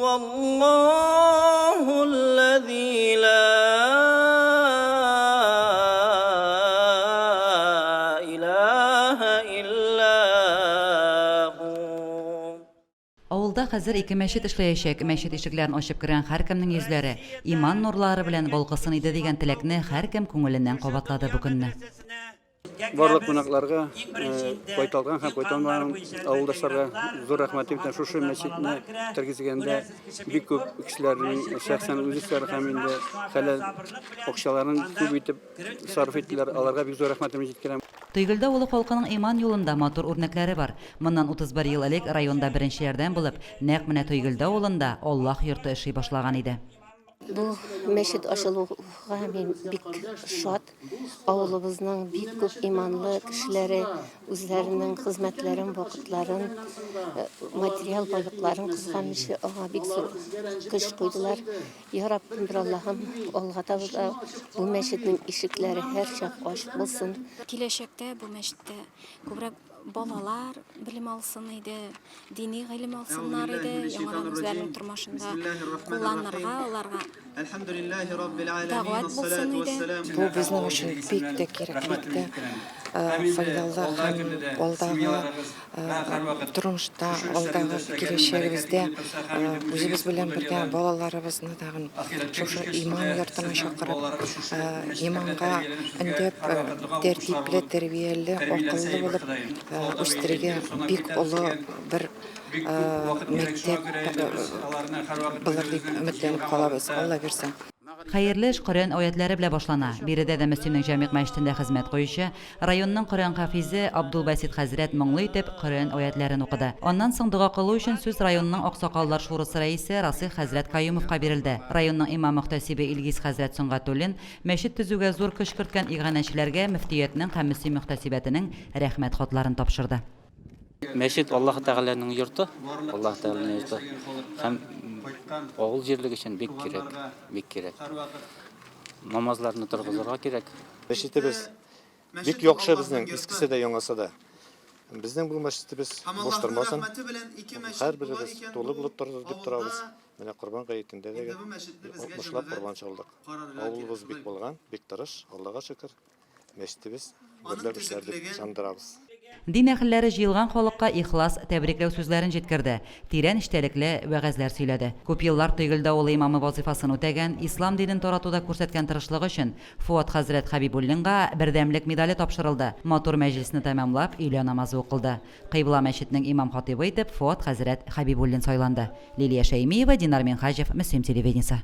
Һуваллаһу аллази ла илаһа илля һу. Авылда хәзер ике мәчет эшләячәк. Мәчет ишекләрен ачып кергән һәркемнең йөзләре иман нурлары белән балкысын иде дигән теләкне һәркем күңеленнән кабатлады бу көнне. Барлык кунакларга, кайталган һәм кайталмаган авылдашларга зур рәхмәтем әйтәм. Шушы мәчетне тергезгәндә бик күп кешеләрнең шәхсән үз эшләре һәм инде хәләл акчаларын күп итеп сарыф иттеләр. Аларга бик зур рәхмәтемне җиткерәм. Тойгелде авылы халкының иман юлында матур үрнәкләре бар. Моннан 31 ел элек районда беренчеләрдән булып, нәкъ менә Тойгелде авылында Аллаһ йорты эшли башлаган иде. Бу мәчет ачылуга мин бик шат. Авылыбызның бик күп иманлы кешеләре үзләренең хезмәтләрен, вакытларын, э, материал байлыкларын кызганмыйча аңа бик зур көч куйдылар. Я Раббым, бер Аллаһым, алга таба да бу мәчетнең ишекләре һәрчак ачык булсын. Киләчәктә бу мәчеттә күбрәк балалар белем алсын иде, дини гыйлем алсыннар иде, яңадан үзләренең тормышында кулланырга аларга дәгъват булсын иде. Бу безнең өчен бик тә кирәк, бик тә файдалы һәм алдагы тормышта, алдагы киләчәгебездә үзебез белән бергә балаларыбызны тагын шушы иман йортына чакырып, иманга өндәп, тәртипле, тәрбияле, акыллы булып үстерергә бик олы бер мәктәп булыр дип өметләнеп калабыз, Алла бирсә. Хәерле эш Коръән аятьләре белән башлана. Биредә дә Мөслимнең Җәмигъ мәчетендә хезмәт куючы, районның Коръән хафизе Абдулбасит хәзрәт моңлы итеп Коръән аятьләрен укыды. Аннан соң дога кылу өчен сүз районның Аксакаллар шурасы рәисе Расыйх хәзрәт Каюмовка бирелде. Районның имам-мөхтәсибе Илгиз хәзрәт Сөнгатуллин мәчет төзүгә зур көч керткән иганәчеләргә мөфтиятнең һәм Мөслим мөхтәсибәтенең Рәхмәт хатларын тапшырды. Мәчет Аллаһы Тәгаләнең йорты, Аллаһы Тәгаләнең йорты. Һәм авыл җирлеге өчен бик кирәк, бик кирәк. Намазларны торгызырга кирәк. Мәчетебез бик яхшы безнең, искесе дә, яңасы да. Безнең бу мәчетебез буш тормасын. Һәрберебез тулы булып торыр дип торабыз. Менә Корбан гаетендә дә алтмышлап корбан чалдык. Авылыбыз бик булган, бик тырыш, Аллага шөкер. Мәчетебез гөрләп эшләр дип ышандырабыз. Дин әһелләре җыелган халыкка ихлас тәбрикләү сүзләрен җиткерде, тирән эчтәлекле вәгазьләр сөйләде. Күп еллар Тойгелде авылы имамы вазыйфасын үтәгән, ислам динен таратуда күрсәткән тырышлыгы өчен Фоат хәзрәт Хәбибуллинга Бердәмлек медале тапшырылды. Матур мәҗлесне тәмамлап, өйлә намазы укылды. Кыйбла мәчетнең имам-хатыйбы итеп Фоат хәзрәт Хәбибуллин сайланды. Лилия Шәймиева, Динар Минһаҗев, Мөслим телевидениесе.